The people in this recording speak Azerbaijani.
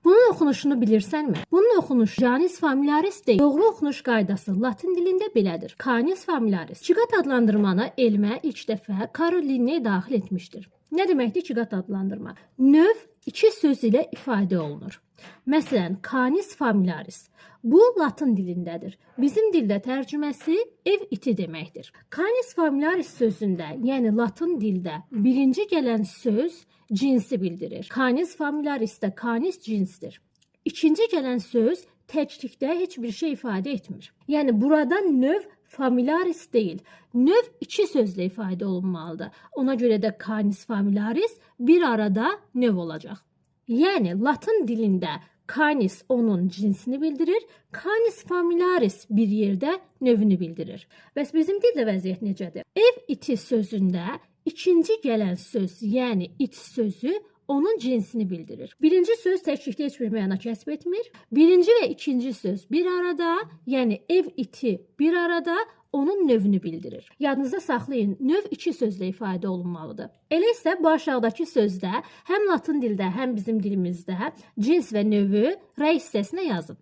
Bunun oxunuşunu bilirsənmi? Bunun oxunuşu Canis familiaris deyil. Doğru oxunuş qaydası Latın dilində belədir. Canis familiaris. İkiqat adlandırmanı elmə ilk dəfə Karl Linne daxil etmişdir. Nə deməkdir ikiqat adlandırma? Növ iki söz ilə ifadə olunur. Məsələn, Canis familiaris. Bu Latın dilindədir. Bizim dildə tərcüməsi ev iti deməkdir. Canis familiaris sözündə, yəni Latın dildə birinci gələn söz cinsi bildirir. Canis familiarisdə canis cinsdir. İkinci gələn söz təklikdə heç bir şey ifadə etmir. Yəni burada növ familiaris deyil. Növ iki sözlə ifadə olunmalıdır. Ona görə də canis familiaris bir arada növ olacaq. Yəni Latın dilində canis onun cinsini bildirir, canis familiaris bir yerdə növünü bildirir. Bəs bizim dildə vəziyyət necədir? Ev iti sözündə ikinci gələn söz, yəni it sözü onun cinsini bildirir. Birinci söz təklikdə heç bir məna kəsb etmir. Birinci və ikinci söz bir arada, yəni ev iti bir arada onun növünü bildirir. Yadınızda saxlayın, növ iki sözlə ifadə olunmalıdır. Elə isə bu aşağıdakı sözdə həm latın dildə, həm bizim dilimizdə cins və növü rə hissəsinə yazın.